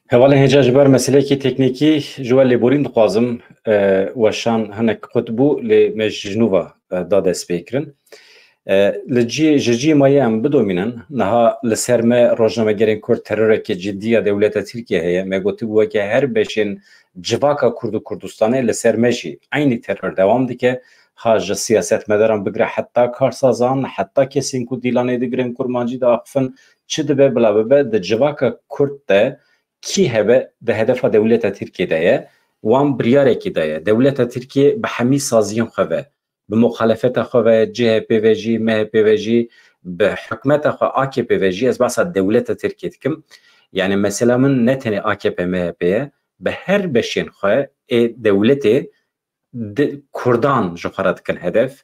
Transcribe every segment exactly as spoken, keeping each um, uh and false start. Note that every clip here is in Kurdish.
Hevalên hêja, ji ber meseleyekî teknîkî ji we lêborîn dixwazim. E, weşan hinek qut bû, lê me ji nû ve, e, da dest pê kirin. E, li cî, ji cî mayê em bidomînin. Niha li ser me rojnamegerên Kurd terorekê cidî ya dewleta Tirkiye heye. Me gotibû weke her beşên civaka Kurd û Kurdistanê li ser me jî eynî teror dewam dike. Ha ji siyasetmedaran bigire heta karsazan, heta kesên ku dîlanê digirin, kurmancî diaxifin, çi dibe bila bibe, di civaka Kurd de kî hebe di hedefa dewleta Tirkiye de ye, wan biryarekî daye. Dewleta Tirkiye bi hemî saziyên xwe ve, bi muxalefeta xwe ve, C H P ve jî, M H P ve jî, bi hikûmeta xwe A K P ve jî, ez behsa dewleta Tirkiye dikim. Yani mesela min ne tenê A K P M H P ye, bi her beşên xwe ê dewletê di Kurdan ji xwe re dikin hedef.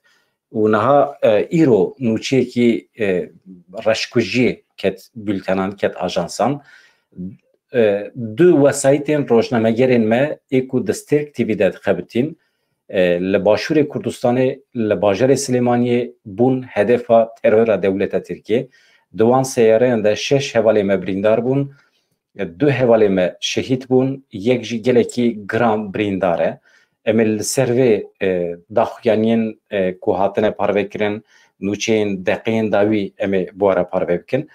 Û niha, e, îro nûçeyekî, e, reşkujiyê ket bültenan, ket ajansan. E, du wesayîtên rojnamegerên me ê ku di Stêrk T V de dixebitîn, e, li Başûrê Kurdistanê, li bajarê Silêmaniyê bûn hedefa terora dewleta Tirkiyê. Di wan seyareyan de şeş hevalê me birîndar bûn, du hevalê me şehîd bûn, yek jî gelekî giran birîndar e. Em ê li ser vê, e, daxuyaniyên, e, ku hatine parvekirin, nûçeyên deqeyên dawî em ê bi we re parve bikin.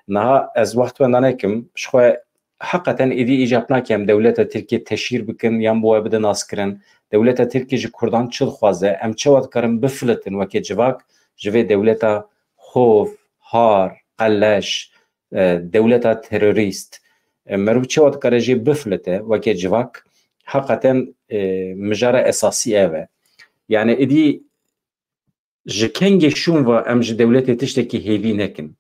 Niha ez wext wenda nekim, ji xwe heqeten êdî îcab nake em dewleta Tirkiyê teşhîr bikin yan bi we bidin naskirin. Dewleta Tirkiyê ji Kurdan çi dixwaze? Em çawa dikarin bifilitin weke civak ji vê dewleta hov, har, qeleş, e, dewleta terorîst? E, meriv çawa dikare jê bifilite weke civak? Heqeten, e, mijara esasî ev e. Yani êdî ji kengê şûn ve em ji dewletê tiştekî hêvî nekin.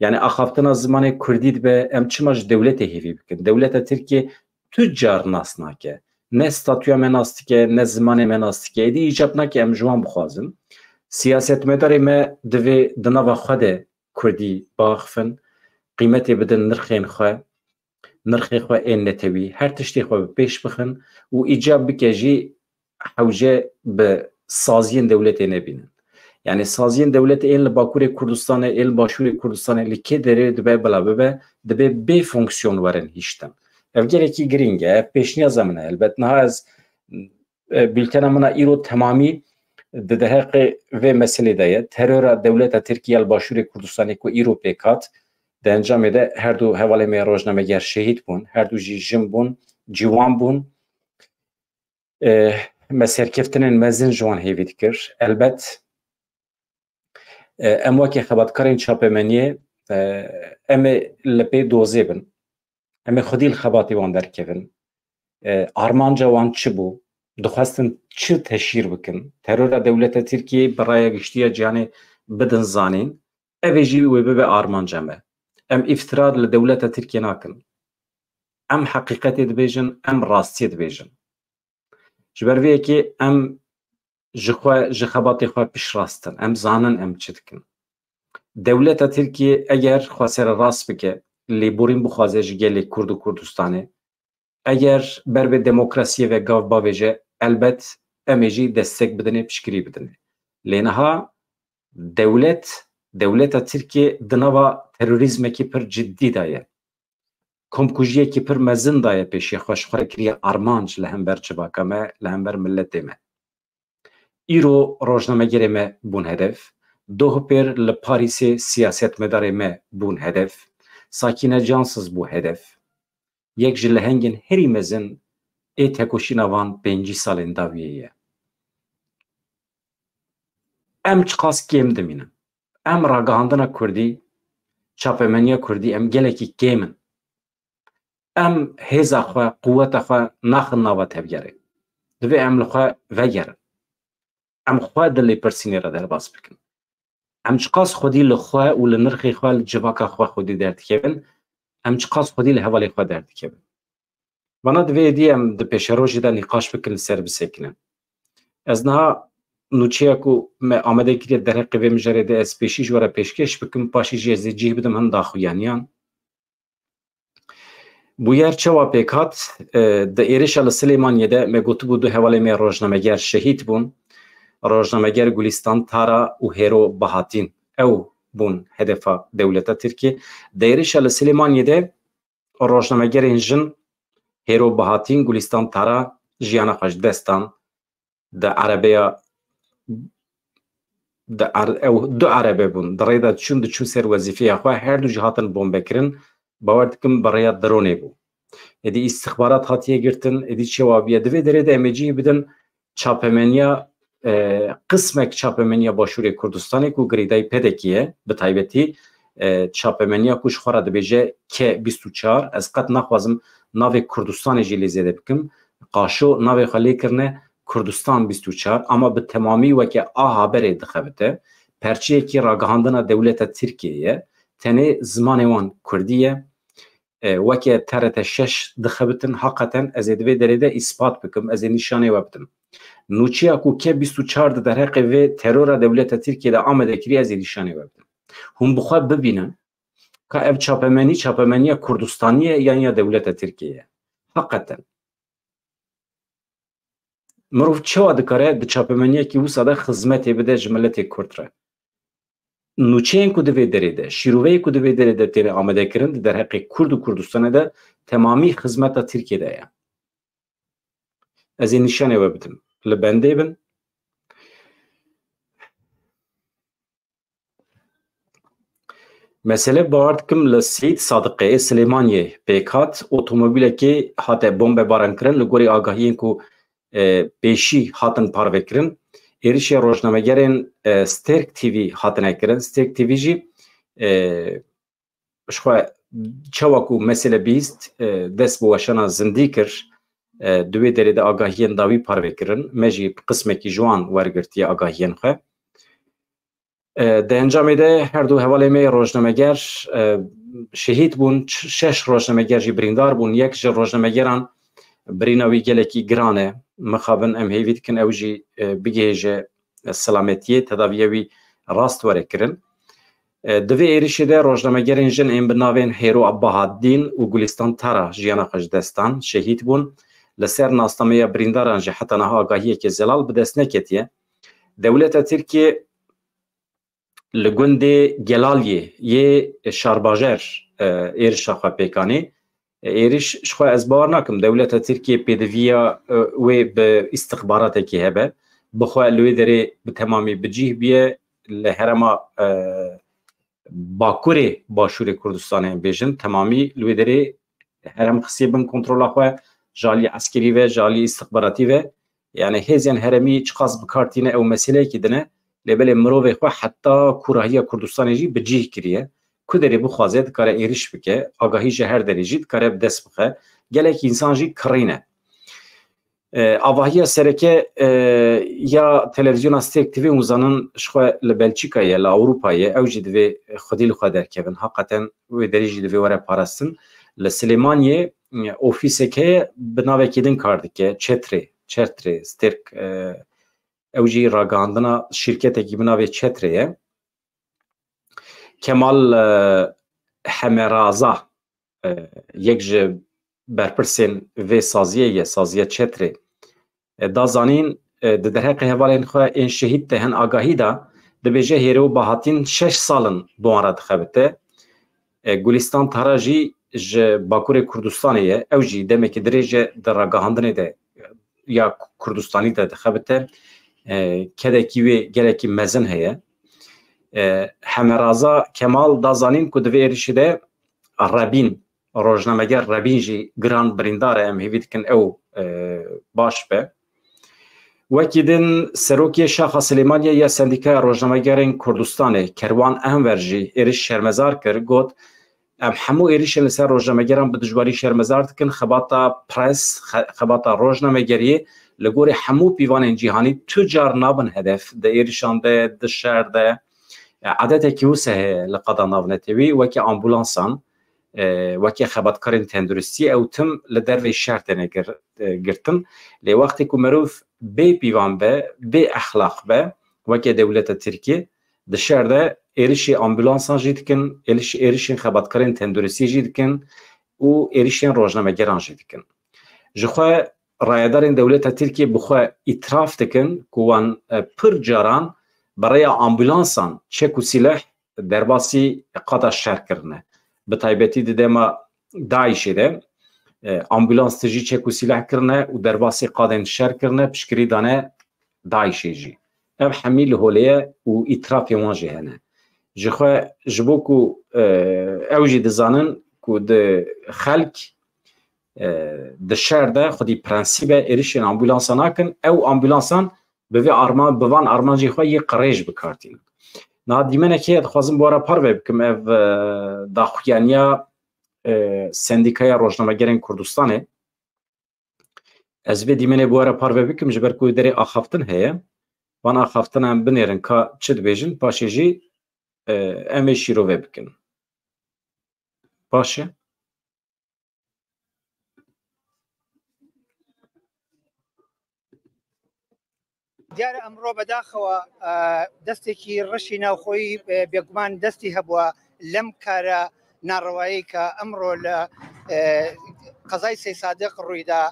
Yani axaftina zimanê kurdî dibe, em çima ji dewletê hêvî bikin? Dewleta Tirkiye tu car nas nake. Ne statûya me nas dike, ne zimanê me nas dike. Êdî îcab nake em ji wan bixwazin. Siyasetmedarê me divê di nava xwe de kurdî biaxifin, qîmetê bidin nirxên xwe, nirxê xwe ên netewî, her tiştê xwe bi pêş bixin û îcab bike jî hewce bi saziyên dewletê nebînin. Yani saziyên dewletê ên li Bakurê Kurdistanê, ên li Başûrê Kurdistanê li kê derê dibe bila bibe, dibe bê fonksiyon werin hiştin. Ev gelekî girîng e, ev pêşniyaza min e. Helbet niha ez, e, bültena min a îro temamî di derheqê vê meselê de ye. Terora dewleta Tirkiye li Başûrê Kurdistanê ku îro pêk hat, di encamê de her du hevalê me rojnameger şehîd bûn, her du jî jin bûn, ciwan bûn. E, me serkeftinên mezin ji wan hêvî dikir. Elbet, e, em weke xebatkarên çapemeniyê, e, em ê li pê dozê bin. Em ê xwedî li xebatê wan derkevin. E, armanca wan çi bû? Dixwestin çi teşhîr bikin? Terora dewleta Tirkiyê bi raya giştî ya cîhanê bidin zanîn. Ev ê jî wê bibe armanca me. Em îftira li dewleta Tirkiyê nakin. Em heqîqetê dibêjin, em rastiyê dibêjin. Ji ber vê yekê em ji xwe, ji xebatê xwe piştrast in. Em zanin em çi dikin. Dewleta Tirkiyê eger xwe sererast bike, lêborîn bixwaze ji gelê Kurd û Kurdistanê, eger ber bi demokrasiyê ve gav bavêje, elbet em ê jî destek bidinê, piştgirî bidinê. Lê niha dewlet, dewleta Tirkiyê di nava terorîzmekî pir cidî de ye. Komkujiyekî pir mezin daye pêşiya xwe, ji xwe re kiriye armanc li hember civaka me, li hember miletê me. Îro rojnamegerê me bûn hedef, doh pêr li Parîsê siyasetmedarê me bûn hedef, Sakîne Cansiz bû hedef. Yek ji lehengên herî mezin ê tekoşîna van pêncî salên dawiyê ye. Em çiqas kêm dimînin. Em ragihandina kurdî, çapemeniya kurdî, em gelekî kêm in. Em hêza xwe, quweta xwe naxin nava tevgerê. Divê em li xwe vegerin. Em xwe di lêpirsînê re derbas bikin. Em çiqas xwedî li xwe û li nirxê xwe, li civaka xwe xwedî derdikevin, em çiqas xwedî li hevalê xwe derdikevin. Vana divê êdî em di pêşerojê de nîqaş bikin, li ser bisekinin. Ez niha nûçeya ku me amade kiriye derheqê vê mijarê de ez pêşî ji we re pêşkêş bikim, paşê jî ez ê cih bidim hin daxuyaniyan. Bûyer çawa pêk hat? E, di êrişa li Silêmaniyê de me gotibû du hevalê me rojnameger şehîd bûn. Rojnameger Gulîstan Tara û Hêro Bahatîn. Ew bûn hedefa dewleta Tirkiyê. Di êrişa li Silêmaniyê de rojnamegerên jin Hêro Bahatîn, Gulistan Tara jiyana xwe ji dest dan. Di erebeya di er, ew du erebe bûn. Di rê de diçûn, diçûn ser wezîfeya xwe, her du jî hatin bombekirin. Bawer dikim bi rêya dronê bû. Êdî îstixbarat hatiye girtin, êdî çewa bûye? Di vê derê de em ê cihê bidin çapemeniya, e, qismek çapemeniya Başûrê Kurdistanê ku girêdayî P D K'ê ye, bi taybetî, e, çapemeniya ku ji xwe re dibêje K bîst û çar, ez qet naxwazim navê Kurdistanê jî lê zêde bikim. Qaşo navê xwe lê kirine Kurdistan bîst û çar, ama bi temamî weke a haberê dixebite. Perçeyekî ragihandina dewleta Tirkiyê ye. Tenê zimanê wan kurdî ye. E, weke T R T şeş dixebitin, haqeten ez ê di vê derê de îspat bikim, ez ê nîşanê we bidim. Nûçeya ku K bîst û çar di derheqê vê terora dewleta Tirkiyê de amade kiriye, ez ê nîşanê we bidim. Hûn bi xwe bibînin ka ev çapemenî, çapemeniya Kurdistanî ye yan ya dewleta Tirkiyê ye. Haqeten. Mirov çawa dikare di çapemeniyekî wisa de xizmetê bide ji miletê Kurd re? Nûçeyên ku di vê derê de, şîroveyê ku di vê derê de têne amadekirin, di derheqê Kurd û Kurdistanê de temamî xizmeta Tirkiyê de ye. Ez ê nîşanê we bidim. Li bendê bin. Mesele, bawer dikim, li Seyîd Sadiqê ê Silêmaniyê pêk hat, otomobîlekê hate bombebaran kirin, li gorî agahiyên ku, e, pêşî hatin parvekirin. Êrişê rojnamegerên, e, Stêrk T V hatine kirin. Stêrk T V jî, e, ji xwe çawa ku mesele bihîst, e, dest bi weşana zindî kir. E, di wê derê de agahiyên dawî parve kirin. Me jî qismekî ji wan wergirtiye agahiyên xwe. E, di encamê de her du hevalê me yê rojnameger, e, şehîd bûn. Ç-, şeş rojnameger jî birîndar bûn. Yek ji rojnamegeran birîna wî gelekî giran e. Mixabin em hêvî dikin ew jî, e, bigihêje selametiyê, tedaviya wî rast were kirin. E, di vê êrişê de rojnamegerên jin ên bi navên Hêro Bahatîn û Gulistan Tara jiyana xwe ji dest dan, şehîd bûn. Li ser nasnameya birîndaran jî heta niha agahiyeke zelal bi dest neketiye. Dewleta Tirkiyê li gundê Gelaliyê yê Şarbajer, e, êrişa xwe pêk anî. E, êriş ji xwe ez bawer nakim dewleta Tirkiyê pêdiviya, e, wê bi îstixbaratekî hebe. Bi xwe li wê derê bi temamî bi cih bûye, li herêma, e, Bakurê Başûrê Kurdistanê em bêjin, temamî li wê derê herêm xistiye bin kontrola xwe, ji alî eskerî ve, ji alî îstixbaratî ve. Yani hêzên herêmî çiqas bi kar tîne ew meseleyekî din e, lê belê mirovê xwe heta kûrahiya Kurdistanê jî bi cih kiriye. Ku derê bixwaze dikare êriş bike, agahî ji her derê jî dikare bi dest bixe. Gelek însan jî kirîne. E, avahiya sereke, e, ya televîzyona Stêrk T V, hûn zanin, ji xwe li Belçîkayê ye, li Ewropayê ye, ew jî divê xwedî li xwe derkevin. Haqeten wê derî jî divê were parastin. Li Silêmaniyê, e, ofîsek heye, bi navekî din kar dike, Çetrê, Çetrê, Stêrk, e, ew jî ragihandina şîrketekî bi navê Çetrê ye. Kemal, e, Hemeraza, e, yek ji berpirsên vê saziyê ye, saziya Çetrê. E, da zanîn, e, di derheqê hevalên xwe ên şehîd de hin agahî da, dibêje Hêro Bahatîn şeş sal in bi wan re dixebite. E, Gulistan Tara jî ji Bakurê Kurdistanê ye. Ew jî demekî dirêj e di ragihandinê de ya Kurdistanî de dixebite. E, kedekî wê gelekî mezin heye. E, Hemeraza Kemal da zanîn ku di vê êrişê de Rebîn, rojnameger Rebîn jî giran birîndar e, em hêvî dikin ew, e, baş be. Wekî din, serokê Şaxa Silêmaniyê ya Sendîkaya Rojnamegerên Kurdistanê, Kerwan Enver jî êriş şermezar kir, got, em hemû êrişên li ser rojnamegeran bi dijwarî şermezar dikin, xebata pres, xe-, xebata rojnamegeriyê li gorî hemû pîvanên cîhanî tu car nabin hedef, di êrişan de, di şer de. E, edetekî wisa heye li qada navnetewî, weke ambulansan, e, weke xebatkarên tenduristiyê, ew tim li dervê şer têne gir-, e, girtin. Lê wextê ku merov bê pîvan be, bê exlaq be, weke dewleta Tirkiyê, di şer de êrişê ambulansan jî dikin, êriş-, êrişên xebatkarên tenduristiyê jî dikin û êrişên rojnamegeran jî dikin. Ji xwe rayedarên dewleta Tirkiyê bi xwe îtiraf dikin ku wan, e, pir caran bi rêya ambulansan çek û sîleh derbasî qada şer kirine. Bi taybetî di dema DAIŞê de, e, ambulans tijî çek û sîleh kirine û derbasî qadên şer kirine, piştgirî dane DAIŞê jî. Ev hemî li holê ye û îtirafê wan jî hene. Ji xwe, ji bo ku, e, ew jî dizanin ku di xelk, e, di şer de xwedî prensîb e êrişên ambulansa nakin, ew ambulansan bi vê arma-, bi van armancê xwe yê qirêj bi kar tînin. Niha dîmenekê dixwazim bi we re parve bikim, ev, e, daxuyaniya, e, Sendîkaya Rojnamegerên Kurdistanê. Ez vê dîmenê bi we re parve bikim, ji ber ku derê axaftin heye. Van axaftina em binêrin ka çi dibêjin, paşê jî, e, em ê şîrove bikin. Baş e. دیارە ئەمڕۆ بەداخەوە، ئە، دەستێکی ڕەشی ناوخۆی، ئە، بێگومان دەستی هەبووە لەم کارە ناڕەوایی کە ئەمڕۆ لە، ئە، قەزای سەی سادق ڕوویدا.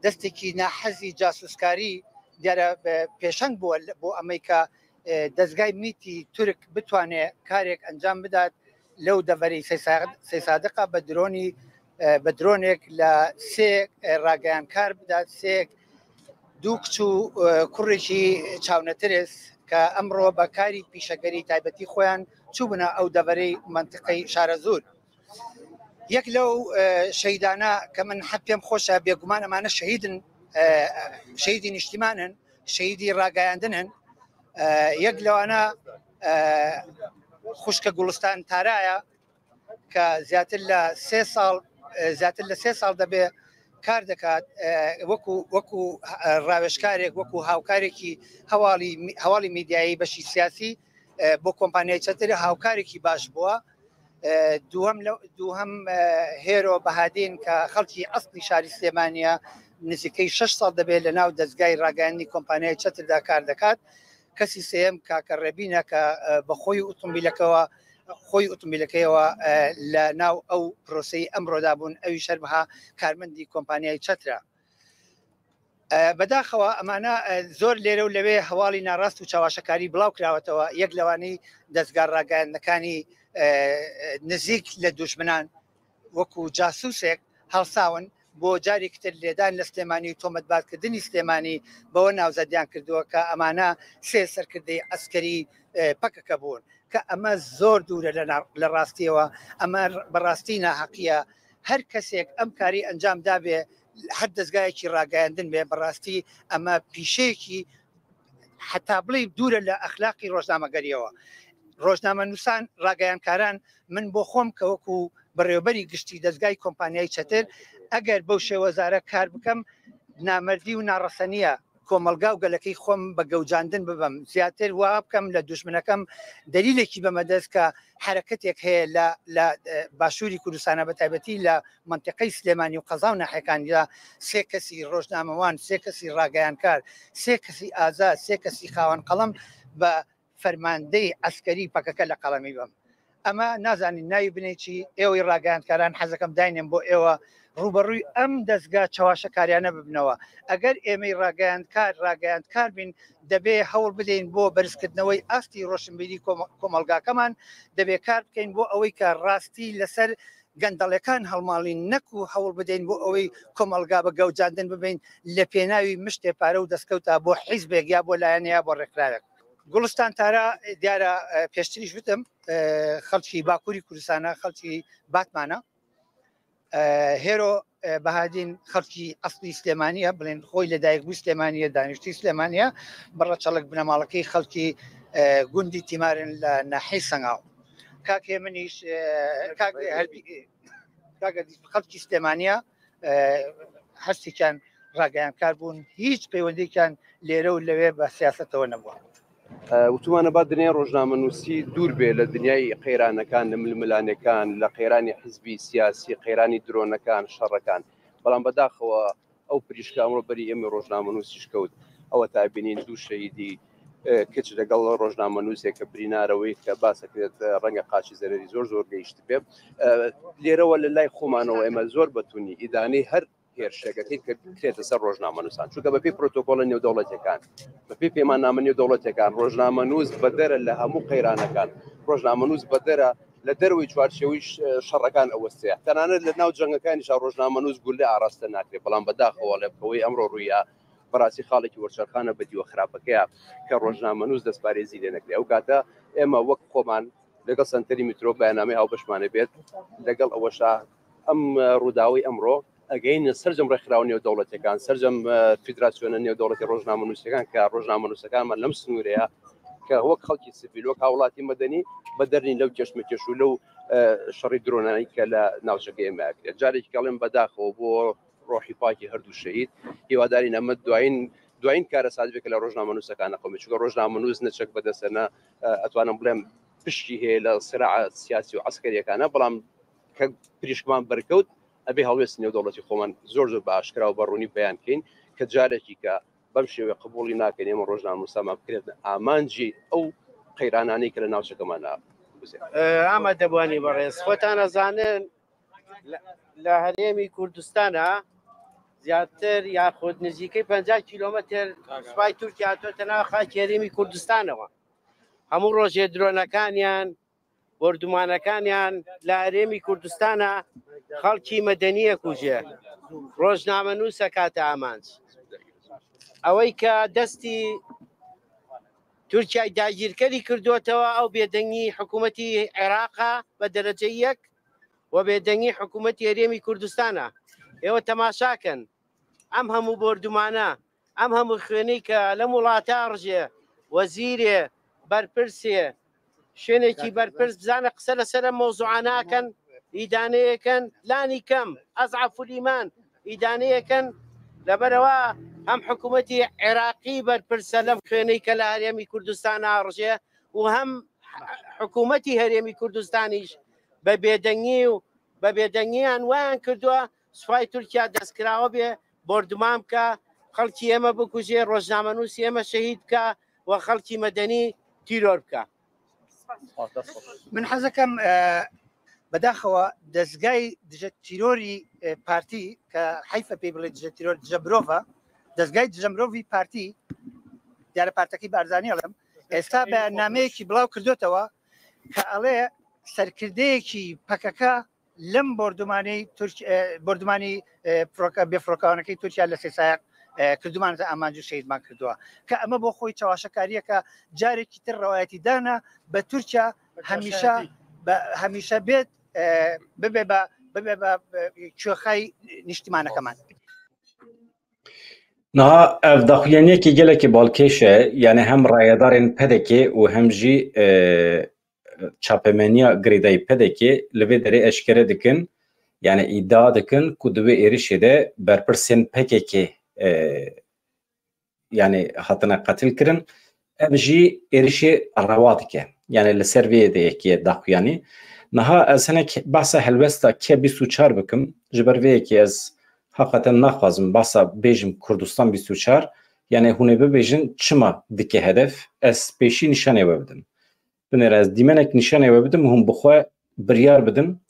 دەستێکی ناحەزی جاسوسکاری دیارە، ئە، پێشەنگ بووە لە، بۆ ئەمەی کە، ئە، دەستگای میتی تورک بتوانێت کارێک ئەنجام بدات لەو دەڤەری سەی سا-، سەی سادقە بە درۆنی، ئە، بە درۆنێک لە سێ، ئە، ڕاگەیانکار بدات، سێ دوو کچ و، ئە، کوڕێکی چاونەترس کە ئەمڕۆ بە کاری پیشەگەری تایبەتی خۆیان چووبوونە ئەو دەڤەرەی مەنتقەی شارەزوور. یەک لەو، ئە، شەهیدانە کە من حەق پێم خۆشە، بێگومان ئەمانە شەهیدن، ئە، شەهیدی نیشتیمانن، شەهیدی ڕاگەیاندنن. ئە، یەک لەوانە، ئە، خوشکە گوڵستان تارایە کە زیاتر لە سێ ساڵ، ئە، زیاتر لە سێ ساڵ دەبێ کار دەکات، ئە، وەکو، وەکو، ئە، ڕاوێژکارێک، وەکو هاوکارێکی هەواڵی، هەواڵی میدیایی بەشی سیاسی، ئە، بۆ کۆمپانیای چەتر هاوکارێکی باش بووە. ئە، دووەم لە، دووهەم، ئە، هێرۆ بەهادین کە خەڵکی ئەسڵی شاری سلێمانیە، نزیکەی شەش ساڵ دەبێت لە ناو دەستگای ڕاگەیاندنی کۆمپانیای چەتردا کار دەکات. کەسی سێیەم کاکە ڕێبینە کە، ئە، بە خۆی ئوتومبیلەکەوە، خۆی ئوتومبیلەکەیەوە، ئە، لە ناو ئەو پرۆسەی ئەمڕۆدا بوون، ئەویش هەر بەها کارمەندی کۆمپانیای چەترە. ئە، بەداخەوە ئەمانە، ئە، زۆر لێرە و لەوێ هەواڵی ناڕاست و چاواشەکاری بڵاو کراوەتەوە. یەک لەوانەی دەستگا ڕاگەیاندنەکانی، ئە، نزیک لە دوژمنان وەکو جاسوسێک هەڵساون بۆ جارێکی تر لێدان لە سلێمانی و تۆمەتبارکردنی سلێمانی بەوە ناوزەدیان کردووە کە ئەمانە سێ سەرکردەی عەسکەری، ئە، پەکەکە بوون، کە ئەمە زۆر دوورە لە نا-، لە ڕاستیەوە. ئەمە بەڕاستی ناحەقیە. هەر کەسێک ئەم کاری ئەنجام دابێ، هەر دەستگایەکی ڕاگەیاندن بێ، بەڕاستی ئەمە پیشەیەکی هەتا بڵێ دوورە لە ئەخلاقی ڕۆژنامەگەریەوە. ڕۆژنامە نووسان، ڕاگەیانکاران، من بۆ خۆم کە وەکو بەڕێوەبەری گشتی دەستگای کۆمپانیای چەتر، ئەگەر بەو شێوەزارە کار بکەم، نامەردی و ناڕەسەنیە کۆمەلگا و گەلەکەی خۆم بە گەوجاندن ببەم، زیاتر وا بکەم لە دوژمنەکەم دەلیلێکی بەمەدەست کە حرەکەتێک هەیە لە، لە، ئە، باشووری کوردستانە، بە تایبەتی لە منتیقەی سلێمانی و قەزا و ناحەکاندا، سێ کەسی ڕۆژنامەوان، سێ کەسی ڕاگەیانکار، سێ کەسی ئازاد، سێ کەسی خاوەن قەڵەم بە فەرماندەی عەسکەری پەکەکە لە قەڵەمی بم. ئەمە نازانین ناوی بنێ چی، ئێوەی ڕاگەیاندکاران حەزەکەم داینێم بۆ ئێوە ڕوبەڕووی ئەم دەستگا چەواشەکاریانە ببنەوە. ئەگەر ئێمەی ڕاگەیاندکار، ڕاگەیاندکار بین، دەبێ هەوڵ بدەین بۆ بەرزکردنەوەی ئاستی ڕۆشنبیری کۆمە-، کۆمەلگاکەمان، دەبێ کار بکەین بۆ ئەوەی کە ڕاستی لەسەر گەندەڵەکان هەڵماڵین، نەکو هەوڵ بدەین بۆ ئەوەی کۆمەلگا بە گەوجاندن ببین لە پێناوی مشتێ پارە و دەستکەوتا بۆ حیزبێک یا بۆ لایەنە یا بۆ ڕێکخراوێک. گوڵستان تارا دیارە، ئە، پێشتریش وتم، ئە، خەڵکی باکووری کوردستانە، خەڵکی باتمانە. ئە، هێرۆ، ئە، بەهادین خەڵکی ئەسڵی سلێمانیە، بڵێن خۆی لە دایک بووی سلێمانیە، دانیشتی سلێمانیە، بەڕەچەڵک بنەماڵەکەی خەڵکی، ئە، گوندی تیمارن لە ناحەی سەنگاو. کاک هێمنیش، ئە، کاک هەردی-، کاک هەردی خەڵکی سلێمانیە، ئە، هەستێکیان ڕاگەیانکار بوون، هیچ پەیوەندیەکیان لێرە و لەوێ بە سیاسەتەوە نەبووە. ئە، وتومانە با دنیای ڕۆژنامەنووسی دوور بێ لە دنیای قەیرانەکان، لە ململانێکان، لە قەیرانی حزبی سیاسی، قەیرانی درۆنەکان، شەڕەکان. بەڵام بەداخەوە ئەو پریشکە ئەمڕۆ بەری ئێمە ڕۆژنامەنووسیش کەوت. ئەوە تا بینین دوو شەهیدی، ئە، کچ لەگەڵ ڕۆژنامەنووسێک کە برینارەوەی کە باسەکرێت، ئە، ڕەنگە قاچی زەرەری زۆر زۆر گەیشت بێ. ئە، لێرەوە لە لای خۆمانەوە ئێمە زۆر بە توندی ئیدانەی هەر هێرشێکەکەی کە بکرێتە سەر ڕۆژنامەنووسان، چونکە بەپێی پرۆتۆکۆڵە نێودەوڵەتیەکان، بەپێی پەیماننامە نێودەوڵەتیەکان، ڕۆژنامەنووس بەدەرە لە هەموو قەیرانەکان، ڕۆژنامەنووس بەدەرە لە دەروی چوارچێوەی ش-، شەڕەکان ئەوەستەیە. تەنانەت لە ناو جەنگەکانیشا ڕۆژنامەنووس گوللە ئاراستە ناکرێت، بەڵام بەداخەوە لە ئەوەی ئەمڕۆ ڕوویە، بەڕاستی خاڵێکی وەرچەرخانە بەدیوە خراپەکەیە کە ڕۆژنامەنووس دەستپارێزی لێ نەکرێت. ئەو کاتە ئێمە وەک خۆمان لەگەڵ سەنتەری میترۆ بەیاننامەی هاوبەشمانە بێت، لەگەڵ ئەوەشا ئەم ڕووداوی ئەمڕۆ ئەگەینە سەرجەم ڕێکخراوە نێودەوڵەتیەکان، سەرجەم، ئە، فیدراسیۆنە نێودەوڵەتی ڕۆژنامەنووسەکان کە ڕۆژنامەنووسەکانمان لەم سنوورەیە کە وەک خەڵکی سڤیل، وەک هاوڵاتی مەدەنی بەدەرنین لەو کێشمەکێش و لەو، ئە، شەڕی درۆنانی کە لە ناوچەکە ئێمە ئەکرێت. جارێکی کەڵێم بەداخەوە بۆ ڕۆحی پاکی هەردوو شەهید. هیوادارین ئەمە دوایین، دوایین کارەسات بێت کە لە ڕۆژنامەنووسەکان نەخۆمێ، چونکە ڕۆژنامەنووس نەچەک بەدەستە، نە، ئە، ئەتوانم بڵێم پشکی هەیە لە سراع سیاسی و عەسکەریەکانە، بەڵام کە پریشکمان بەرکەوت، ئەبێ هەڵوێستی نێودەوڵەتی خۆمان زۆر زۆر بە ئاشکرا و بە ڕوونی بەیان کەین کە جارێکی کە بەم شێوەیە قبوڵی ناکەین ئێمە ڕۆژنامەنووسانمان بکرێتە ئامانجی ئەو قەیرانانەی کە لە ناوچەکەمانە بگوزێت. ئە، ئامادەبووانی بەڕێز، خۆتان ئەزانن لە، لە هەرێمی کوردستانە زیاتر یاخود نزیکەی پەنجا کیلۆمەتر سوپای تورکیا هاتۆتە ناو خاکی هەرێمی کوردستانەوە. هەموو ڕۆژێ درۆنەکانیان، بۆردومانەکانیان لە هەرێمی کوردستانە خەڵکی مەدەنیە کوژێ، ڕۆژنامەنووس ئەکاتە ئامانج. ئەوەی کە دەستی تورکیای داگیرکەری کردوتەوە، ئەو بێدەنگی حکوومەتی عێراقە بە دەرەجە یەک و بێدەنگی حکوومەتی هەرێمی کوردستانە. ئێوە تەماشاکەن، ئەم هەموو بۆردومانە، ئەم هەموو خوێنەی کە لەم وڵاتە ڕژێ، وەزیرێ، بەرپرسێ، شوێنێکی بەرپرس بزانە قسە لەسەر ئەم مەوزوعانە ئەکەن، ئیدانەیەکەن، لانی کەم، ئەزعەف الئیمان، ئیدانەیەکەن. لەبەرەوە هەم حکوومەتی عێراقی بەرپرسە لەم خوێنەی کە لە هەرێمی کوردستان ئاڕژێ و هەم حکوومەتی هەرێمی کوردستانیش بە بێدەنگی و بە بێدەنگیان وایان کردووە سوپای تورکیا دەستکراوە بێ، بۆردومان بکە، خەڵکی ئێمە بکوژێ، ڕۆژنامەنووسی ئێمە شەهید بکە و خەڵکی مەدەنی تیرۆر بکە. من حەزەکەم، ئە، بەداخەوە دەستگای دژە تیرۆری، ئە، پارتی کە حەیفە پێی بڵێ دژە تیرۆر، دژە مرۆڤە، دەستگای دژە مرۆڤی پارتی، دیارە پارتەکەی بارزانی ئەڵێم، ئێستا بەیاننامەیەکی بڵاو کردوتەوە کە ئەڵێ سەرکردەیەکی پەکەکە لەم بۆردومانەی تورک-، ئە، بۆردومانی، ئە، فڕۆکە-، بێفڕۆکەوانەکەی تورکیا لە سێ سایەق، ئە، کردومانەتە ئامانج و شەهیدمان کردووە، کە ئەمە بۆ خۆی چاواشەکاریەکە جارێکی تر ڕەوایەتی دانە بە تورکیا هەمیشە، بە، هەمیشە بێت، ئە، ببێ بە، ببێ بە، بە کوێخای نیشتیمانەکەمان. Niha ev daxuyaniyekî gelekî balkêş e, yani hem rayedarên P D K û hem jî, e, çapemeniya girêdayî P D K li vê derê eşkere dikin, yani îdia dikin ku di wê êrişê de berpirsên P K K, e, yani hatine qetil kirin. Ev jî êrişê rewa dike. Yani li ser vê yê de yekê daxuyanî. Niha ez hinek behsa helwesta K bîst û çar bikim. Ji ber vê yekê ez heqeten naxwazim behsa bêjim Kurdistan bîst û çar. Yani hûn ê bibêjin çima dike hedef? Ez pêşî nîşanê we bidim. Binêre ez dîmenek nîşanê we bidim û hûn bi xwe biryar bidin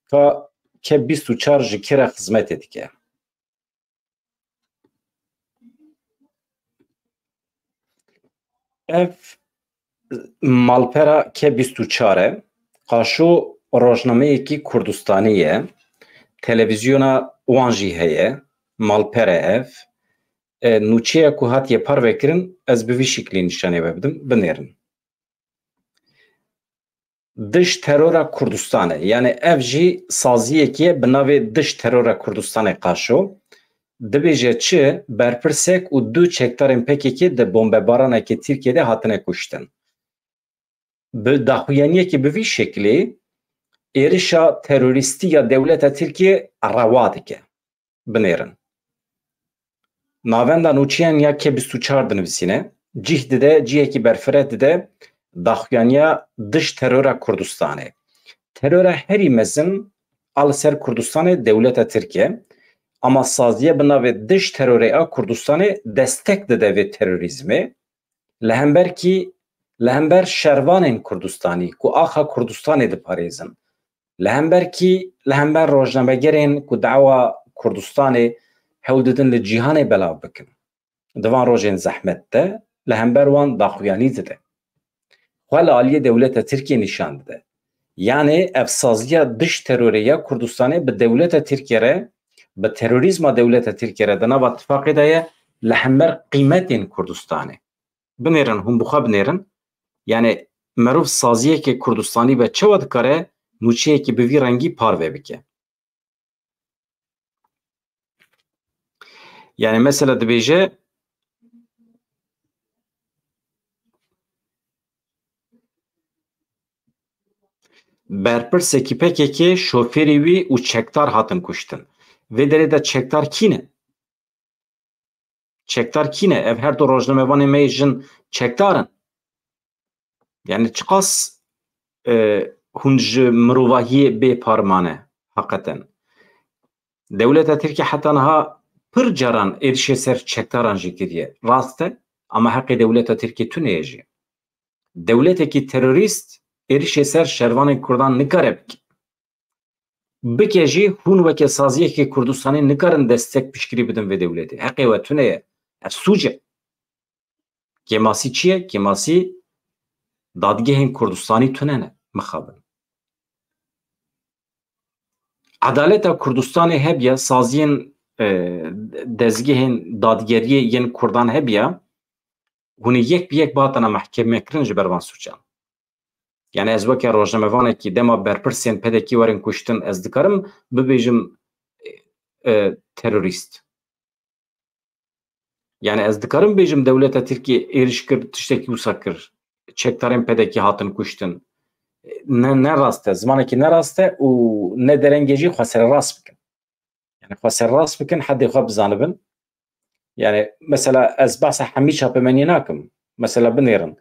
ka K bîst û çar ji kê re xizmetê dike. Ev malpera K bîst û çar e. Qaşo rojnameyekî Kurdistanî ye. Televîzyona wan jî heye. Malper e ev. E, nûçeya ku hatiye parvekirin, ez bi vî şiklî nîşanê we bidim. Binêrin. Dij terora Kurdistanê, yani ev jî saziyekî ye bi navê Dij Terora Kurdistanê Qaşo. Dibêje çi, berpirsek û du çekdarên P K K di bombebaranekê Tirkiyê de hatine kuştin. Bi daxuyaniyekî bi vî şeklî êrişa terorîstî ya dewleta Tirkiyê rewa dike. Binêrin. Navenda nûçeyan ya K bîst û çar dinivîsîne, cih dide, cihekî berfireh dide daxuyaniya dij terora Kurdistanê. Terora herî mezin a li ser Kurdistanê dewleta Tirk e, ama saziye bi navê Dij Terorê a Kurdistanê destek dide vê terorîzmê. Li hember kî? Li hember şervanên Kurdistanî ku axa Kurdistanê diparêzin. Li hember kî? Li hember rojnamegerên ku dawa Kurdistanê hewl didin li cîhanê belav bikin. Di van rojên zehmet de li hember wan daxuyanî dide. Xwe li aliyê dewleta Tirkiyê nîşan dide. Yanê ev saziya dij terorê ya Kurdistanê bi dewleta Tirkiye re, bi terorîzma dewleta Tirkiye re di nava tifaqê de ye, li hember qîmetên Kurdistanê. Binêrin, hûn bi xwe binêrin. Yanê merov saziyeke Kurdistanî be çawa dikare nûçeyekî bi vî rengî parve bike? Yanê mesela dibêje, berpirsekî P K K şofêrê wî û çekdar hatin kuştin. Vê derê de çekdar kî ne? Çekdar kî ne? Ev her du rojnamevanê me yê jin çekdar in. Yani çiqas, e, hûn ji mirovahiyê bê par mane heqeten. Dewleta Tirkiye heta niha pir caran êrişê ser çekdaran jî kiriye. Rast e, ama heqê dewleta Tirkiye tune ye jî. Dewletekî terorîst êrişê ser şervanên Kurdan nikare bike. Bike jî, hûn weke saziyekê Kurdistanê nikarin destek piştgirî bidin vê dewletê. Heqê we tune ye. Ev sûc e. Kêmasî çi ye? Kêmasî dadgehên Kurdistanî tune ne, mixabin. Edaleta Kurdistanê hebiya, saziyên, e, dezgehên dadgeriyê yên Kurdan hebiya, hûn ê yek bi yek bihatana mehkemekirin ji ber van sûcan. Yani ez weke rojnamevanekî dema berpirsên P D K'î werin kuştin, ez dikarim bibêjim, e, terorîst? Yani ez dikarim bêjim dewleta Tirkiye êriş kir, tiştekî wisa kir. Çekdarên P D K'î hatin kuştin. Ne, ne rast e, zimanekî ne rast e û ne derengê jî xwe sererast bikin. Yani xwe sererast bikin, hedê xwe bizanibin. Yani mesela ez behsa hemî çapemeniyê nakim. Mesela binêrin,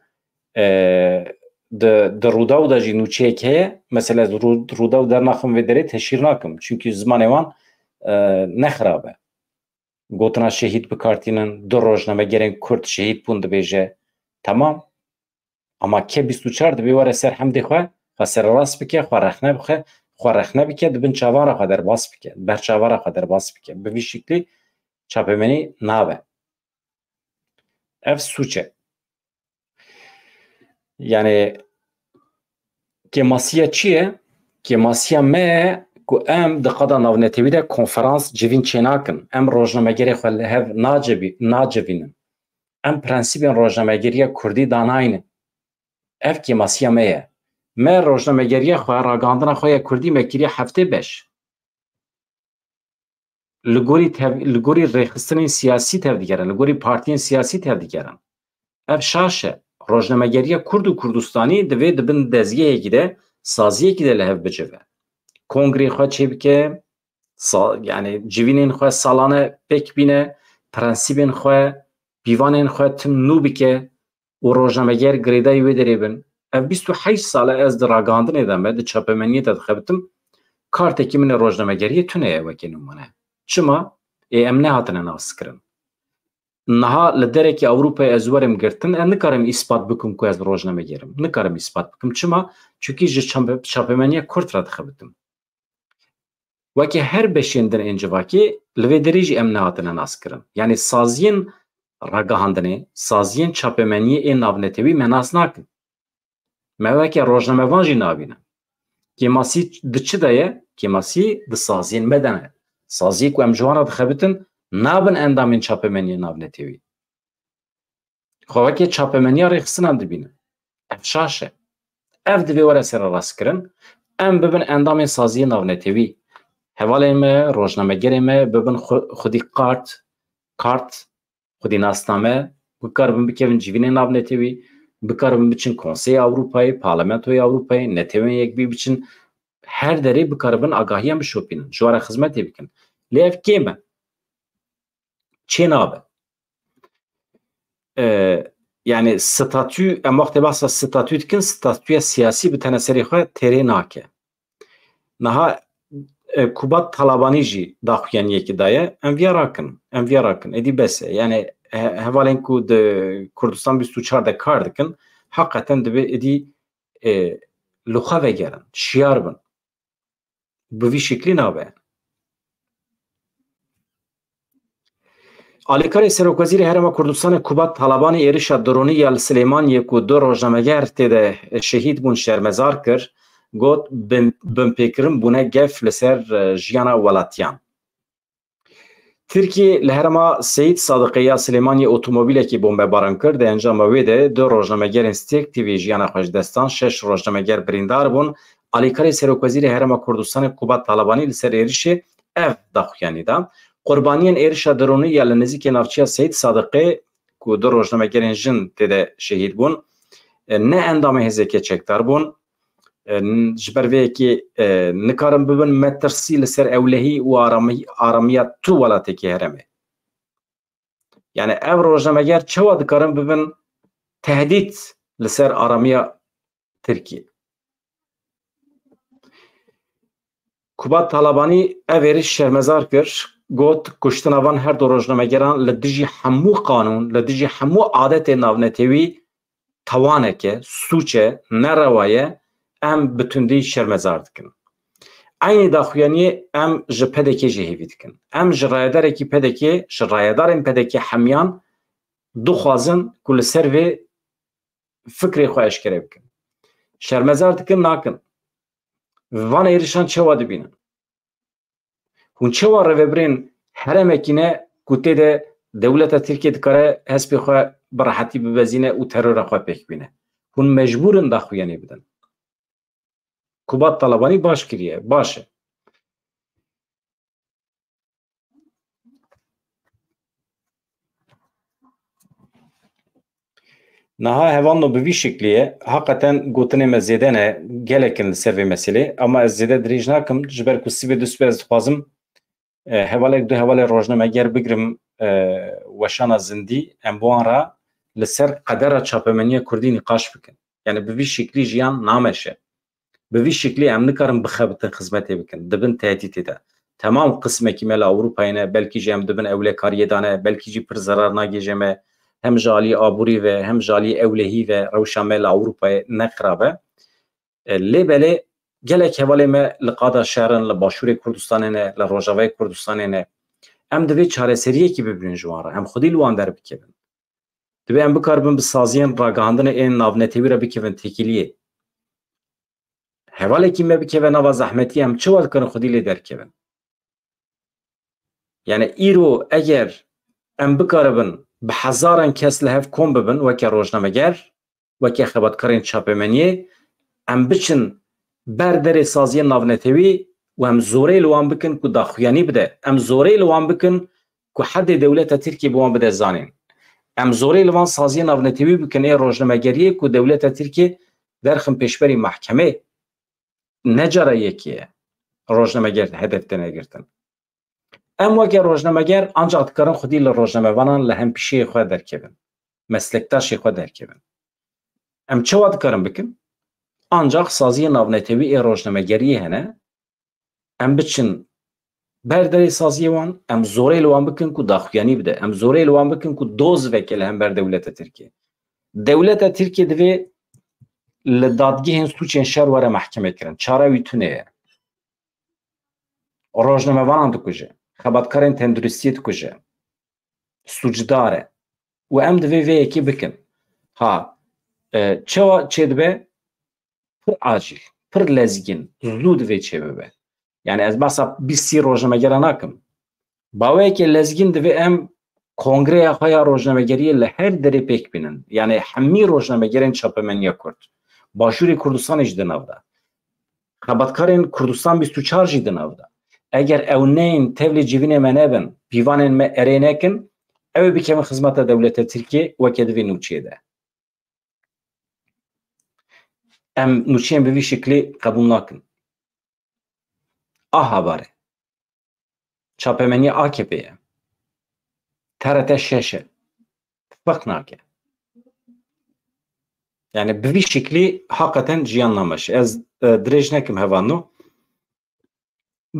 e, di, di Rûdaw de jî nûçeyek heye. Mesela ez Rû-, Rûdaw dernaxim vê derê teşhîr nakim. Çünkü zimanê wan, e, ne xirab e. Gotina şehîd bi kar tînin, du rojnamegerên Kurd şehîd bûn dibêje. Tamam. Ama K bîst û çar divê were ser hemdê xwe, xwe sererast bike, xwe rexne bike, xwe rexne bike, di bin çavara xwe derbas bike, ber çavara xwe derbas bike. Bi vî şiklî çapemenî nabe. Ev sûc e. Yani kêmasiya çi ye? Kêmasiya me ye ku em di qada navnetewî de konferans civîn çênakin. Em rojnamegerê xwe li hev nacivî-, nacivînin. Em prensîbên rojnamegeriya kurdî danayne. Ev kêmasiya me ye. Me rojnamegeriya xwe, ragihandina xwe ya kurdî me kiriye heftê beş. Li gorî tev-, li gorî rêxistinên siyasî tevdigerin, li gorî partiyên siyasî tevdigerin. Ev şaş e. Rojnamegeriya Kurd û Kurdistanî divê di bin dezgehekî de, saziyekî de li hev bicive. Kongrê xwe çêbike, sa-, yani civînên xwe salane pêk bîne, prensîbên xwe, pîvanên xwe tim nû bike û rojnameger girêdayî wê derê bin. Ev bîst û heşt sal e ez di ragihandinê de me, di çapemeniyê de dixebitim. Kartekî min ê rojnamegeriyê tune ye weke nimûne. Çima? Ê em nehatine naskirin. Niha li derekî Ewropayê ez werim girtin, ez nikarim îspat bikim ku ez rojnameger im. Nikarim îspat bikim. Çima? Çunkî ji çape-, çapemeniya Kurd re dixebitim. Weke her beşên din ên civakê, li vê derê jî em nehatine naskirin. Yanî saziyên ragihandinê, saziyên çapemeniyê ên navnetewî me nas nakin. Me weke rojnamevan jî nabînin. Kêmasî di çi de ye? Kêmasî di saziyên me de ne. Saziyê ku em ji wan re dixebitin, nabin endamên çapemeniyê navnetewî. Xwe weke çapemeniya rêxistinan dibînin. Ev şaş e. Ev divê were sererastkirin. Em bibin endamên saziyê navnetewî. Hevalên me, rojnamegerê me bibin xwe-, xwedî kart, kart, xwedî nasname, bikaribin bikevin civînên navnetewî, bikaribin biçin Konseya Ewropayê, Parlamentoya Ewropayê, Netewên Yekbûyî biçin, her derê bikaribin agahiyan bişopînin, ji wan re xizmetê bikin. Lê ev kêm e. Çê nabe. E, yani statü, em wextê behsa statü dikin, statüya siyasî bi tene serê xwe têrê nake. Niha, e, Kubat Talabanî jî daxuyaniyekî daye. Em viya rakin, em viya rakin. Êdî bes e. Yani he-, hevalên ku di Kurdistan bîst û çar de kar dikin, heqeten divê êdî, e, li xwe vegerin, şiyar bin. Bi vî şiklî nabe. Alîkarê Serokwezîrê Herêma Kurdistanê Kubat Talabanî êrişa dronî ya li Silêmaniyê ku du rojnameger tê de şehîd bûn şermezar kir. got, bin, binpêkirin bûne gef li ser, e, jiyana welatiyan. Tirkiyê li herêma Seyîd Sadiqê ya Silêmaniyê otomobîlekî bombebaran kir. Di encama wê de du rojnamegerên Stêrk T V jiyana xwe ji dest dan, şeş rojnameger birîndar bûn. Alîkarê Serokwezîrê Herêma Kurdistanê Kubat Talabanî li ser êrişê ev daxuyanî da. Qurbaniyên êrişa dronî ya li nêzîkê navçeya Seyîd Sadiqê ku du rojnamegerên jin tê de şehîd bûn, e, ne endamê hêzeke çekdar bûn. E, n-, ji ber vê yekê, e, nikarin bibin metirsî li ser ewlehî û aramî-, aramiya tu welatekî herêmê. Yani ev rojnameger çawa dikarin bibin tehdît li ser aramiya Tirkiyê? Kubat Talabanî ev êrîş şermezar kir, got, kuştina van her du rojnamegeran li dijî hemû qanûn, li dijî hemû adetê navnetewî tawanek e, sûç e, nerewa ye, em bi tundî şermezar dikin. Eynî daxuyaniyê em ji P D K jî hêvî dikin. Em ji rayedarekî P D K, ji rayedarên P D K hemiyan dixwazin ku li ser vê fikrê xwe eşkere bikin. Şermezar dikin, nakin. Van êrişan çawa dibînin? Hûn çawa rêvebirên herêmekî ne ku tê de dewleta Tirkiye dikare hespê xwe bi rehetî bibezîne û terora xwe pêk bîne? Hûn mecbûr in daxuyanî bidin. Kubat Talabanî baş kiriye, baş e. Niha hevalno bi vî şiklî ye. Heqeten gotinê me zêde ne, gelek in li ser vê meselê. Ama ez zêde dirêj nakim, ji ber ku sibê du sibê ez dixwazim, e, hevalek du hevalê rojnameger bigrim, e, weşana zindî, em bi wan re li ser qedera çapemeniya kurdî nîqaş bikin. Yani bi vî şiklî jiyan nameşe. Bi vî şiklî em nikarin bixebitin xizmetê bikin. Dibin tehdîtê de. Temam qismekî me li Ewropayê ne, belkî jî em dibin ewlekariyê de ne, belkî jî pir zerar nagêje me. Hem ji alî aborî ve, hem ji alî ewlehî ve rewşa me li Ewropayê ne xirab e. E, lê belê gelek hevalê me li qada şer in, li Başûrê Kurdistanê ne, li Rojavayê Kurdistanê ne. Em divê çareseriyekî bibînin ji wan re. Em xwedî li wan derbikevin. Divê em bikaribin bi saziyên ragihandinê ên navnetewî re bikevin têkiliyê. Hevalekî me bikeve nava zehmetî, em çawa dikarin xwedî lê derkevin? Yani îro eger em bikaribin bi hezaran kes li hev kom bibin weke rojnameger, weke xebatkarên çapemeniyê, em biçin ber derê saziyên navnetewî û em zorê li wan bikin ku daxuyanî bide. Em zorê li wan bikin ku hedê dewleta Tirkiyê bi wan bide zanîn. Em zorê li van saziyên navnetewî bikin ê rojnamegeriyê ku dewleta Tirkiyê derxin pêşberî mehkemê. Ne cara yekê ye rojnameger hedef têne girtin. Em weke rojnameger ancak dikarin xwedî li rojnamevanan li hempîşeyê xwe derkevin, meslektaşê xwe derkevin. Em çawa dikarin bikin? Ancak saziyê navnetewî ê rojnamegeriyê hene, em biçin ber derê saziyê wan, em zorê li wan bikin ku daxuyanî bide, em zorê li wan bikin ku doz veke li hember dewleta Tirkiyê. Dewleta Tirkiyê divê li dadgehên sûcên şer were mehkeme kirin. Çare wî tune ye. Rojnamevanan dikuje, xebatkarên tenduristiyê dikuje, sûcdar e. Û em divê vê yekê bikin. Ha, e, çawa çêdibe? Pir acîl, pir lezgîn, zû divê çêbibe. Yani ez behsa bîst sî rojnamegera nakim. Baweyeke lezgîn divê em kongreya xwe ya rojnamegeriyê li her derê pêk bînin. Yani hemî rojnamegerên çapemeniya Kurd. Başûrê Kurdistanê jî di nav de. Xebatkarên Kurdistan bîst û çar jî di nav de. Eger ew neyên tevlî civînê me nebin, pîvanên me erê nekin, ew ê bikevin xizmeta dewleta Tirkiyê weke divê nûçeyê de. Em nûçeyên bi vî şiklî qebûl nakin. A habare. Çapemeniya A K P ye. T R T şeş e. Ferq nake. Yani bi vî şiklî hakikaten jiyan nameşe. Ez, e, dirêj nekim hevalno.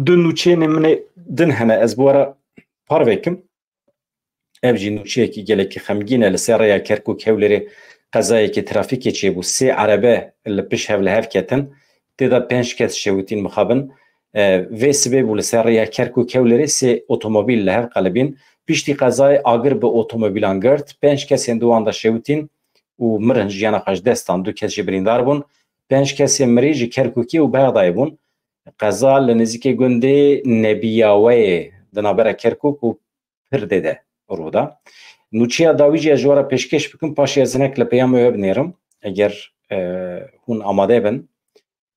Du nûçeyên min ê din hene, ez bi we re parve kim. Ev jî nûçeyekî gelekî xemgîn e, li ser rêya Kerkûk Hewlêrê qezayekî trafîkê çêbû. Sê erebe li pişt hev li hev ketin. Tê de pênc kes şewitîn mixabin. E, vê sibê bû li ser rêya Kerkûk Hewlêrê sê otomobîl li hev qelibîn. Piştî qezayê agir bi otomobîlan girt. Pênc kesên di wan de şewitîn û mirin, jiyana xwe ji dest dan. Du kes jî birîndar bûn. Pênc kesê mirî ji Kerkûkê û Bexdayê bûn. Qeza li nêzîkê gundê Nebiyaweyê di navbera Kerkûk û Pirdê de rû da. Nûçiya dawî jî ez ji we re pêşkêş bikim, paşê ez hinek li peyama we binêrim, eger, e, hûn amade bin.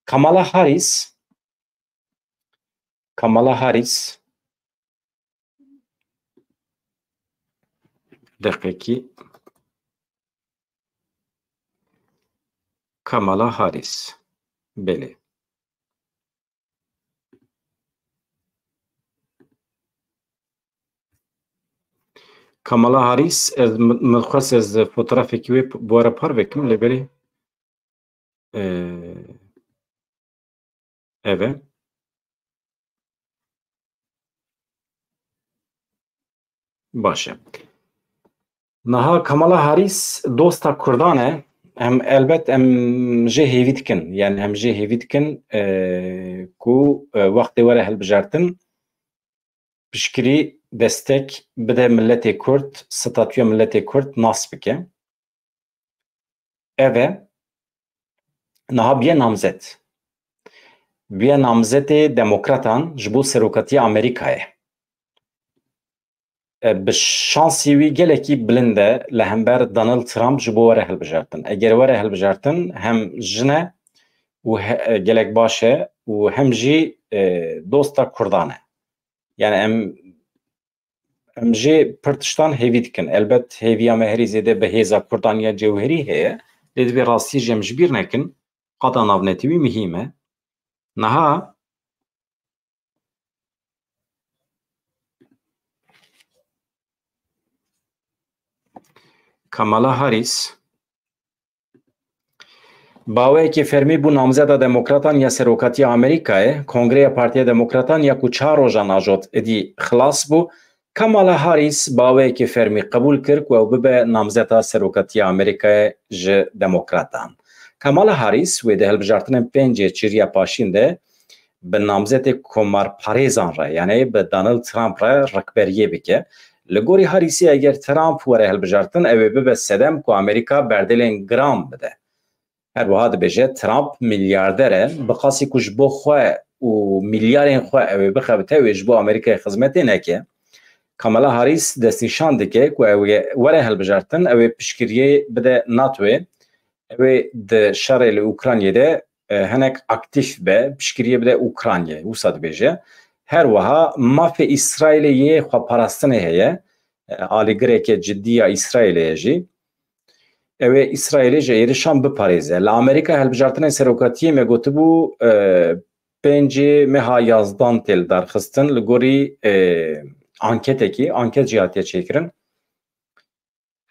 Kamala Harris, Kamala Harris, deqekî, Kamala Harris, belê. Kamala Harris, ez, min, min xwest ez fotoğrafekî wê p-, bi we re parve kim, lê belê, e, ev e. Baş e. Niha Kamala Harris dosta Kurdan e. Em elbet em jê hêvî dikin. Yani em jê hêvî dikin, e, ku, e, wextê were hilbijartin, piştgirî destek bide miletê Kurd, statûya miletê Kurd nas bike. Ev e, niha bûye namzet. Bûye namzetê demokratan ji bo serokatiya Amerîkayê. E, bi şansê wî gelekî bilind e li hember Donald Trump ji bo were hilbijartin. Eger were hilbijartin, hem jin e û he-, e, gelek baş e û hem jî, e, dosta Kurdan e. Yani em, em jê pir tiştan hêvî dikin. Elbet hêviya me herî zêde bi hêza Kurdan ya cewherî heye. Lê divê rastiyê jî em ji bîr nekin. Qada navnetewî muhîm e. Niha Kamala Harris, baweyekê fermî bû namzeda demokratan ya serokatiya Amerîkayê, Kongreya Partiya Demokratan ya ku çar rojan ajot êdî xilas bû. Kamala Harris baweyekê fermî qebûl kir ku ew bibe namzeta serokatiya Amerîkayê ji demokratan. Kamala Harris wê di hilbijartinên pêncê çiriya paşîn de bi namzetê komarparêzan re, yani bi Donald Trump re rikberiyê bike. Li gorî Harrisê eger Trump were hilbijartin, ew ê bibe sedem ku Amerîka berdêlên giran bide. Her wiha dibêje, Trump milyarder e, bi qasî ku ji bo xwe û milyarên xwe ew ê bixebite, ew ê ji bo Amerîkayê xizmetê neke. Kamala Harris destnîşan dike ku ew ê were hilbijartin, ew ê piştgiriyê bide NATOyê, ew ê di şerê li Ukraynayê de, e, hinek aktîf be, piştgiriyê bide Ukraynayê, wisa dibêje. Her wiha mafê Îsraîlê yê xweparastinê heye, e, alîgireke cidî ya Îsraîlê ye jî. Ew ê Îsraîlê ji êrişan biparêze. Li Amerîka hilbijartinên serokatiyê me gotibû, e, pêncê meha yazdan tê lidarxistin li gorî, e, anketekî, anket jî hatiye çêkirin.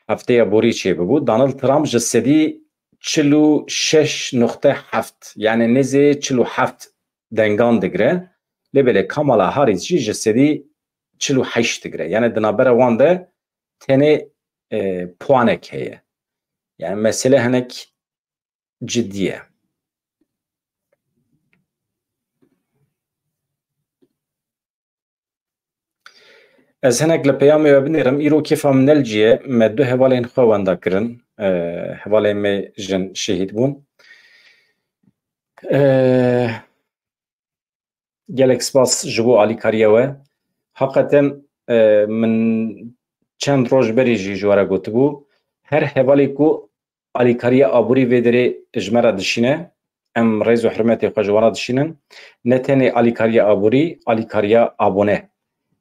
Hefteya borî çêbibû. Donald Trump ji sedî çil û şeş nokte heft, yani nêzê çil û heft dengan digire. Lê belê Kamala Harris jî ji sedî çil û heşt digire. Yani di navbera wan de tenê, e, puanek heye. Yani mesele hinek cidî ye. Ez hinek li peyamê we binêrim. Îro kêfa min ne li cî ye. Me du hevalên xwe wenda kirin. E, hevalên me jin şehîd bûn. E, Gelek spas ji bo alîkariya we. Heqeten, e, min çend roj berî jî ji we re gotibû, her hevalê ku alîkariya aborî vê derê ji me re dişîne, em rêz û hurmetê xwe ji wan re dişînin. Ne tenê alîkariya aborî, alîkariya abone.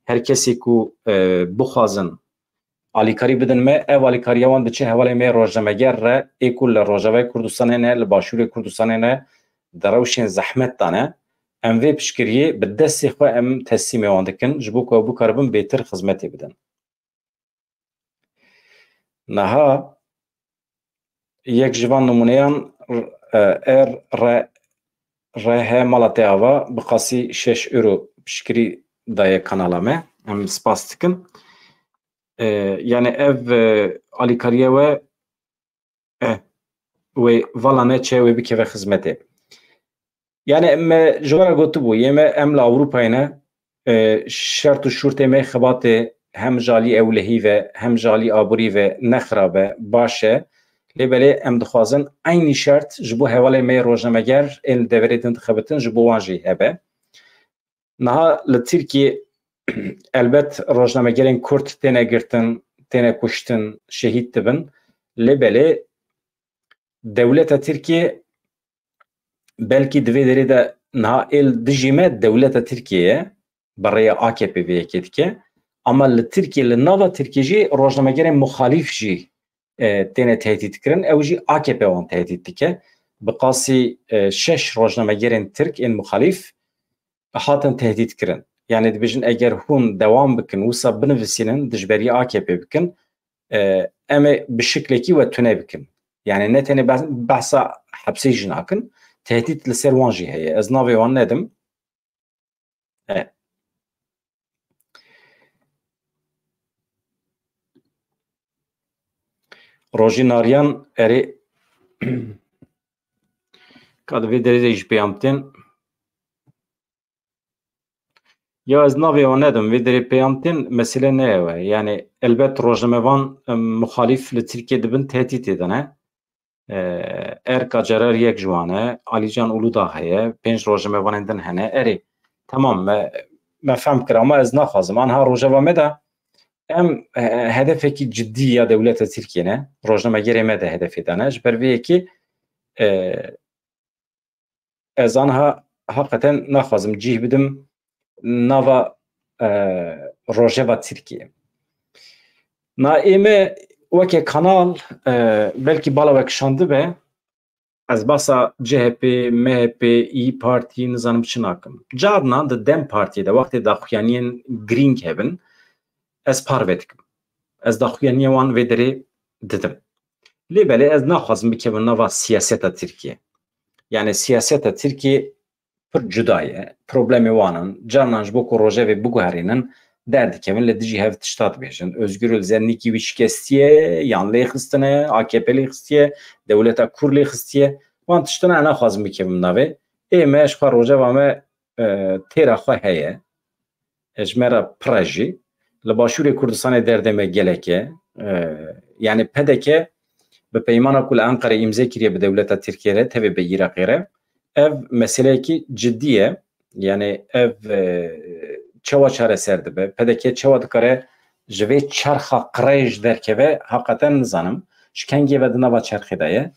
Her kesê ku, e, bixwazin alîkarî bidin me, ev alîkariya wan diçe hevalên me rojnameger re, ê ku li Rojavayê Kurdistanê ne, li Başûrê Kurdistanê ne, di rewşên zehmet de ne. Em vê piştgiriyê bi destê xwe em teslîmê wan dikin, ji bo ku ew bikaribin bêtir xizmetê bidin. Niha yek ji van nimûneyan, e, er re, re he mala te ava bi qasî şeş euro piştgirî daye kanala me. Em spas dikin. E, yani ev, e, alîkariye we, e, wê vala neçe, wê bikeve xizmetê. Yani me ji we re gotibû, yê me em li Ewropayê ne, e, şert û şûrtê me xebatê hem ji alî ewlehî ve, hem ji alî aborî ve ne xirab e, baş e. Lê belê em dixwazin eynî şert ji bo hevalê me yê rojnameger ên li deverê din dixebitin ji bo wan jî hebe. Niha li Tirkiyê elbet rojnamegerên Kurd têne girtin, têne kuştin, şehîd dibin. Lê belê dewleta Tirkiyê belkî di vê derê de niha êl dijî me dewleta Tirkiyê ye, bi rêya A K P vê yekê dike. Ama li Tirkiyê, li nava Tirkiyê jî rojnamegerên muxalîf jî, e, têne tehdît kirin. Ew jî A K P wan tehdît dike. Bi qasî, e, şeş rojnamegerên Tirk ên muxalîf hatin tehdît kirin. Yani dibêjin eger hûn dewam bikin, wisa binivîsînin, dijberî A K P bikin, e, em ê bi şiklekî we tune bikin. Yani ne tenê beh-, behsa hepsê jî nakin, tehdît li ser wan jî heye. Ez navê wan nedim. E. Rojî Naryan, erê, ka di vê derê de jî peyam tên. Ya ez navê wan nedim, vê derê peyam tên, mesele ne ew e. Yani elbet rojnamevan, em, muxalîf li Tirkiyê dibin tehdîtê de ne. E, Erka Cerar yek ji wan e, Alîcan Uludağ heye, pênc rojnamevanên din hene. Erê, temam, me, me fehm kir, ama ez naxwazim. Anha rojeva me de em, e, hedefekî cidî ya dewleta Tirkiyê ne, rojnamegerê me de hedefê de ne. Ji ber vê yekê, e, ez anha heqeten naxwazim cîh bidim nava, e, rojeva Tirkiyê. Na ê me weke kanal, e, belkî bala we kişandibe, ez basa C H P, M H P, İYİ Parti, nizanim çi nakim. Carna di DEM Partiyê de wextê daxuyaniyên girîng hebin, ez parve dikim. Ez daxuyaniyê wan vê derê didim. Lê belê ez naxwazim bikevim nava siyaseta Tirkiyê. Yani siyaseta Tirkiyê pir cuda ye. Problemê wan in. Carnan ji bo ku rojevê biguherînin, derdikevin, li dijî hev tişta dibêjin. Özgür Özel nîkî wî şikestiye, yan lê xistine, A K P lê xistiye, dewleta Kur lê xistiye. Wan tiştine ez naxwazim bikevim navê. Ê me ji xwe rojeva me, e, têra xwe heye. E, ji me re pir e jî. Li Başûrê Kurdistanê derdê me gelek e. E, yani P D K bi peymana ku li Enqerê îmze kiriye bi dewleta Tirkiyê re, tevê bi Iraqê re, ev meseleyekî cidî ye. Yani ev, e, çawa çareser dibe? P D K çawa dikare ji vê çerxa qirêj derkeve? Heqeten nizanim. Ji kengê ve di nava çerxê de ye.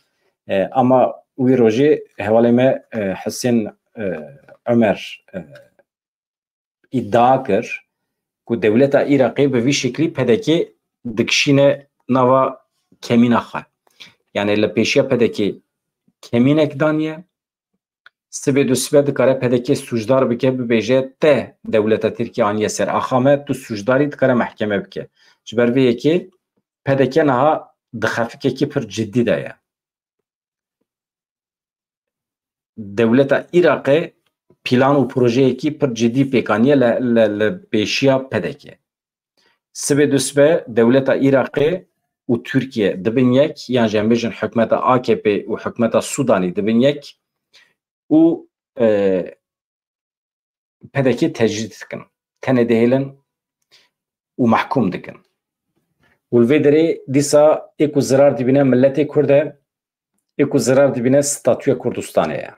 E, ama wî rojê hevalê me, e, Husên, e, Omer, e, îdia kir ku dewleta Iraqê bi vî şeklî P D K dikişîne nava kemîna xwe. Yani li pêşiya P D K kemînek daniye, sibê du sibe dikare P D K sûcdar bike, bibêje te dewleta Tirkiye aniye ser axa me, tu sûcdarî, dikare mehkeme bike. Ji ber vê yekê P D K niha di xefikekî pir cidî de ye. Dewleta Iraqê plan û projeyekî pir cidî pêk aniye li, li, li pêşiya P D K. Sibê du sibe dewleta Iraqê û Tirkiye dibin yek, yan jî em bêjin hikûmeta A K P û hikûmeta Sûdanî dibin yek û, e, P D K tecrîd dikin. Tenê dihêlin û mehkûm dikin. Û li vê derê dîsa ê ku zirar dibîne miletê Kurd e, ê ku zirar dibîne statûya Kurdistanê ye.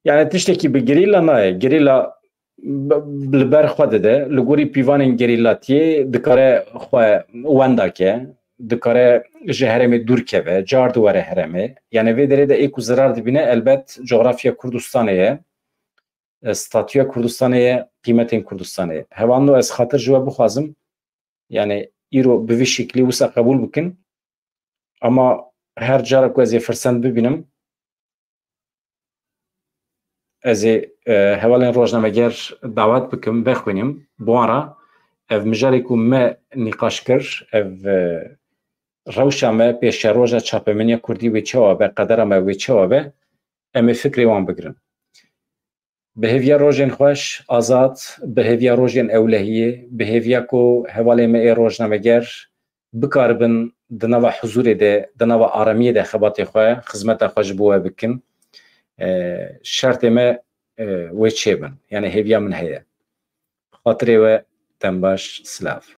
Yani tiştekî bi gerîla nayê. Gerîla b-, li ber xwe dide. Li gorî pîvanên gerîlatiyê dikare xwe wenda ke, dikare ji herêmê dûr keve, car di were herêmê. Yani vê derê de ê ku zirar dibîne elbet cografya Kurdistanê ye, e, statûya Kurdistanê ye, qîmetên Kurdistanê ye. Hevalno ez xatir ji we bixwazim, yani îro bi vî şeklî wisa qebûl bikin. Ama her cara ku ez ê firsend bibînim, ez ê, e, hevalên rojnameger dawet bikim, vexwînim, bi wan re ev mijarê ku me nîqaş kir, ev, e, rewşa me, pêşeroja çapemeniya kurdî wê çawa be, qedera me wê çawa be, em ê fikrê wan bigirin. Bi hêviya rojên xweş, azad, bi hêviya rojên ewlehiyê, bi hêviya ku hevalê me ê rojnameger bikaribin di nava huzûrê de, di nava aramiyê de xebatê xwe, xizmeta xwe ji bo we bikin. E, şertê me, e, wê çêbin. Yani hêviya min heye. Xatirê we dem baş, silav.